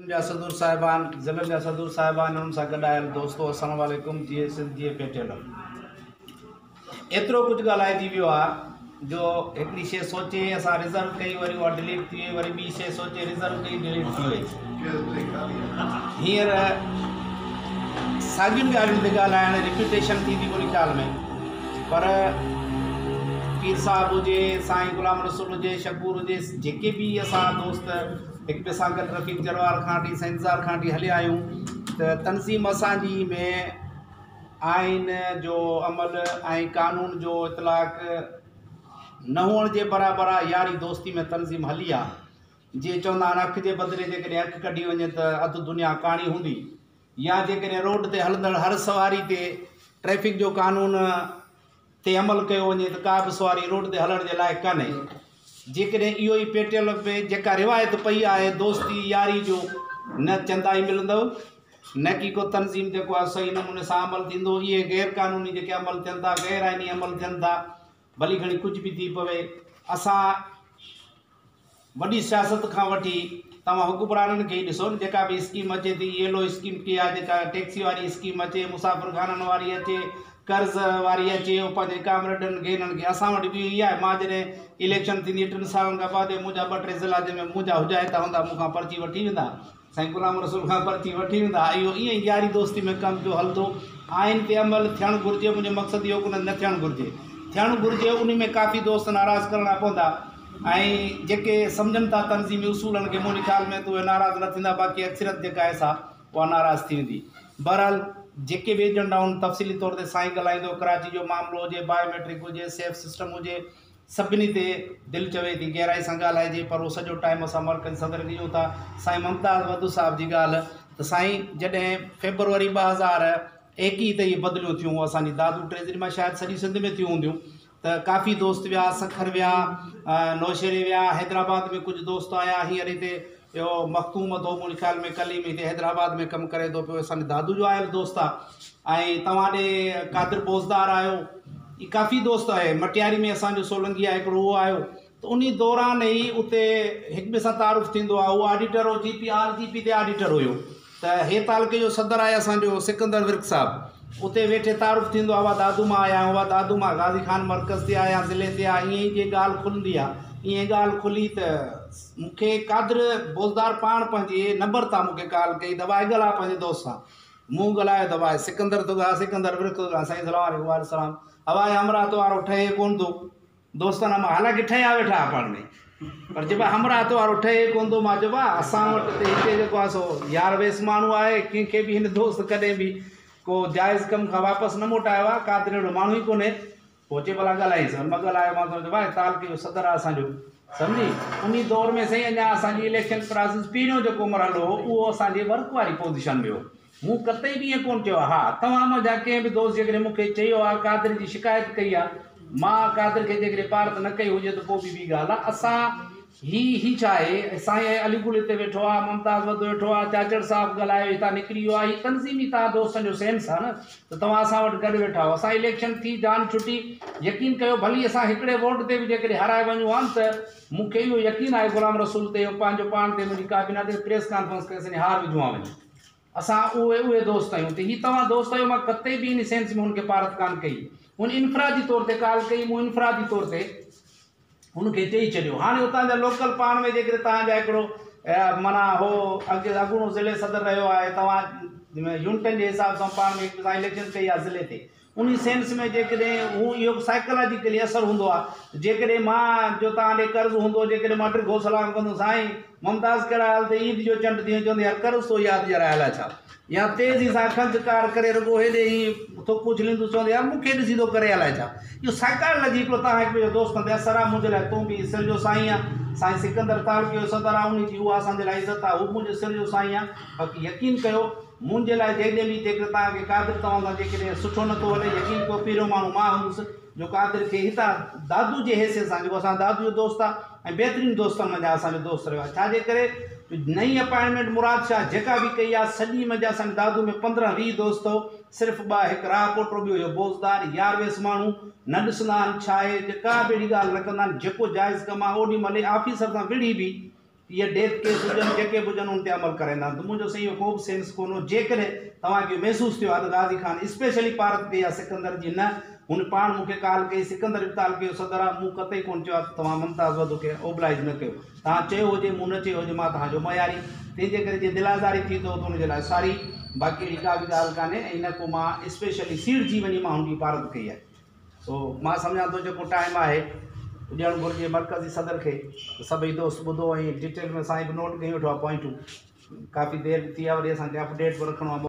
جا صدر صاحبان، ضلعن جا صدر صاحبان انهن سان گڏ آيل دوستو السلام عليڪم جيئي سنڌ جيئي پي ٽي ايل ايترو ڪجهه ڳالهائجي ويو آ جو هڪڙي شي سوچي اسان ريزرو ڪئي وري اها ڊليٽ ٿي وئي وري ٻي شي سوچي ريزرو ڪئي ڊليٽ ٿي وئي هينئر ساڳين ڳالهين تي ڳالهائڻ رپيٽيشن ٿيندي منهنجي خيال ۾ پر پير صاحب هجي سائين غلام رسول هجي شڪور هجي جيڪي به اسان دوست هڪ ٻئي سان گڏ رفيق جروار کان وٺي سائين انتظار کان وٺي هليا آهيون ته تنظيم اسان جي ۾ آئين جو عمل ۽ قانون جو اطلاق نه هئڻ جي برابر آهي ياري دوستي ۾ تنظيم هلي آهي جيئن چوندا آهن اک جي بدلي جيڪڏهن اک ڪڍي وڃي ته اڌ دنيا ڪاڻي هوندي يا جيڪڏهن روڊ تي هلندڙ هر سواري تي ٽريفڪ جو قانون تي عمل ڪيو وڃي ته ڪا به سواري روڊ تي هلڻ جي لائق ڪانهي. جيڪڏهن اهو ئي پي ٽي ايل ۾ جيڪا روايت پئي آهي دوستي ياري جو نه چندا ئي ملندو نه ڪي ڪو تنظيم جيڪو آهي صحيح نموني سان عمل ٿيندو اهي غير قانوني جيڪي عمل ٿين ٿا غير آئيني عمل ٿين ٿا ڀلي کڻي ڪجهه به ٿي پوي اسان وڏي سياست کان وٺي توهان حڪمرانن کي ئي ڏسو نه جيڪا به اسڪيم اچي ٿي ييلو اسڪيم ڪي آ جيڪا ٽيڪسي واري اسڪيم اچي مسافر خانن واري اچي قرض واري اچي اهو پنهنجي ڪامريڊن کي انهن کي اسان وٽ به اها آهي مان جڏهن اليڪشن ٿيندي ٽن سالن کان بعد منهنجا ٻه ٽي ضلعا جنهن ۾ منهنجا حجائتا هوندا مون کان پرچي وٺي ويندا سائين غلام رسول کان پرچي وٺي ويندا. اهو ائين ئي ياري دوستي ۾ ڪم پيو هلندو. آئين تي عمل ٿيڻ گهرجي منهنجو مقصد اهو ڪونهي نه ٿيڻ گهرجي. ٿيڻ گهرجي انهي ۾ ڪافي دوست ناراض ڪرڻا پوندا ۽ جيڪي سمجهن ٿا تنظيمي اصولن کي منهنجي خيال ۾ ته اهي ناراض نه ٿيندا باقي اڪثريت جيڪا آهي سا اها ناراض ٿي ويندي. بهرحال جيڪي به ايجنڊا آهن تفصيلي طور تي سائين ڳالهائيندو ڪراچي جو معاملو هجي بايوميٽرڪ هجي سيف سسٽم هجي سڀني تي دل چوي ٿي گهرائي سان ڳالهائجي پر اهو سڄو ٽائيم اسان مرڪزي صدر کي ڏيون ٿا. سائين ممتاز وڌو صاحب جي ڳالهه ته سائين جڏهن فيبروري 2021 تي اهي بدليون ٿيون اسان جي دادو ٽريزري مان شايد سڄي سنڌ ۾ ٿيون هونديون ته ڪافي دوست ويا سکر ويا نوشهري ويا حيدرآباد ۾ ڪجهه دوست آيا هينئر هتي اهو مخدوم اٿو منهنجي خيال ۾ ڪليم هتي حيدرآباد ۾ ڪم ڪري ٿو پيو اسان جي دادو جو آيل دوست آ ۽ توهان ڏي قادر بوزدار آيو هي ڪافي دوست آهي مٽياري ۾ اسان جو سولنگي آهي هڪڙو اهو آيو ته انهي دوران ئي اتي هڪ ٻئي سان تعارف ٿيندو آ اهو آڊيٽر هو جي پي آر جي پي تي آڊيٽر هيو ته هي تعلقي جو صدر آهي اسان جو سڪندر ورڪ صاحب اتي ويٺي تعارف ٿيندو آ دادو مان آيا آهيون دادو مان غازي خان مرڪز تي آيا ضلعي تي آ ائين ئي جي ڳالهه کلندي آ ائين ڳالهه کلي ته مون کي قادر بوزدار پاڻ پنهنجي نمبر تان مون کي ڪال ڪئي ته ڀائي ڳالهاء پنهنجي دوست سان مون ڳالهايو ته ڀائي سڪندر ٿو ڳالهائي سڪندر ورڪ ٿو ڳالهائي سائين سلام عليڪم وعليڪم السلام هوائي همراهه تو وارو ٺهي ڪونه ٿو دوستن مان حالانڪه ٺهيا ويٺا ها پاڻ ۾ پر چئبو آهي همراهه تو وارو ٺهي ڪونه ٿو مان چيو ڀاء اسان وٽ ته هتي جيڪو آهي سو يار ويس ماڻهو آهي ڪنهن کي به هن دوست ڪڏهن به ڪو جائز ڪم کان واپس نه موٽايو آهي قادر اهڙو ماڻهو ئي ڪونهي پوء چئي ڀلا ڳالهائينس مان ڳالهايو مان چيو ڀاء تعلقي جو صدر آهي اسان جو سمجهي انهي دور ۾ سائين اڃا اسان جي اليڪشن پراسيس پهريون جيڪو مرحلو هو اهو اسان جي ورڪ واري پوزيشن ۾ هو مون قطعي به ائين ڪونه چيو آهي. ها، توهان منجهان ڪنهن به دوست جيڪڏهن مون کي چيو آهي، قادر جي شڪايت ڪئي آهي، مان قادر کي جيڪڏهن پارت نه ڪئي هجي ته پوء به ٻي ڳالهه آهي. اسان هي هي ڇا آهي؟ سائين علي گل هتي ويٺو آهي، ممتاز وڌو ويٺو آهي، چاچڙ صاحب ڳالهايو هتان نڪري ويو آهي. هي تنظيمي توهان دوستن جو سينس آهي نه ته توهان اسان وٽ گڏ ويٺا آهيو. اسان اليڪشن ٿي، جان ڇٽي، يقين ڪيو ڀلي اسان هڪڙي ووٽ تي به جيڪڏهن هارائي وڃون ها نه ته مون کي اهو يقين آهي غلام رسول تي پنهنجو پاڻ تي منهنجي ڪابينا تي پريس ڪانفرنس ڪري اسان هار وجهون ها وڃي. اسان اهي اهي دوست آهيون ته هي توهان دوست آهيو مان قطعي به ان سينس ۾ هن کي پارت ڪانه ڪئي هن انفرادي طور تي ڪال ڪئي مون انفرادي طور تي هن کي چئي ڇڏيو هاڻي اتان جا لوڪل پاڻ ۾ جيڪڏهن توهان جا هڪڙو معنيٰ هو اڳي اڳوڻو ضلعي صدر رهيو آهي توهان يونٽن جي حساب سان پاڻ ۾ هڪ ٻئي سان اليڪشن ڪئي آهي ضلعي تي انهي سينس ۾ جيڪڏهن هو اهو سائيڪالاجيڪلي اثر هوندو آهي جيڪڏهن مان جو توهان ڏي قرض هوندو جيڪڏهن مان ڊگهو سلام ڪندس سائين ممتاز ڪهڙا حال اٿئي عيد جو چنڊ ٿي چوندي يار قرض تو ياد ڏيارائي الائي ڇا يا تيزي سان کنجڪار ڪري رڳو هيڏي ائين ٿڪ اڇليندس چوندي يار مون کي ڏسي ٿو ڪري الائي ڇا اهو سائيڪالاجي هڪڙو توهان هڪ ٻئي جو دوستن تي اثر آهي منهنجي لاء تون به سر جو سائين آهين سائين سڪندر تعلقي جو صدر آهي انهي جي اها اسان جي لاء عزت آهي هو منهنجي سر جو سائين آهي باقي يقين ڪيو منهنجي لاء جيڏي به جيڪر توهان کي قادر توهان سان جيڪڏهن سٺو نٿو هلي يقين ڪيو پهريون ماڻهو مان هوندس جو قادر کي هتان دادو جي حيثيت سان جيڪو اسان دادو جو دوست آهي ۽ بهترين دوستن منجهان اسان جو دوست رهيو آهي ڇا جي ڪري جو نئين اپائنٽمينٽ مراد شاهه جيڪا به ڪئي آهي سڄي منجهان اسان جي دادو ۾ 15 20 دوست هو صرف ٻه هڪ راهه پوٽو ٻيو هيو بوزدار يار ويس ماڻهو نه ڏسندا آهن ڇا آهي ڪا به اهڙي ڳالهه نه ڪندا آهن جيڪو جائز ڪم آهي اوڏي مهل ئي آفيسر سان وڙهي به اهي ڊيٿ ڪيس هجن جيڪي به هجن ان تي عمل ڪرائيندا آهن ته منهنجو سائين اهو ڪو به سينس ڪونه هو. جيڪڏهن توهان کي محسوس ٿيو آهي ته غازي خان اسپيشلي پارت ڪئي آهي سڪندر جي نه هن پاڻ مون کي ڪال ڪئي سڪندر به تعلقي جو صدر آهي مون قطعي ڪونه چيو آهي ته توهان ممتاز وڌو کي اوبلائيز نه ڪيو توهان چيو هجي مون نه چيو هجي مان توهان جو معياري تنهن جي ڪري جي دل آزاري ٿي اٿو ته ان جي لاء ساري باقي اهڙي ڪا به ڳالهه ڪانهي ۽ نه ڪو مان اسپيشلي سيڙجي وڃي مان هن جي پارت ڪئي آهي. سو مان سمجهان ٿو جيڪو ٽائيم آهي ڏيڻ گهرجي مرڪزي صدر کي ته سڀئي دوست ٻڌو ۽ ڊيٽيل ۾ سائين به نوٽ ڪيون ويٺو آهي پوائنٽون ڪافي دير به ٿي آهي وري اسان کي اپڊيٽ به رکڻو آهي.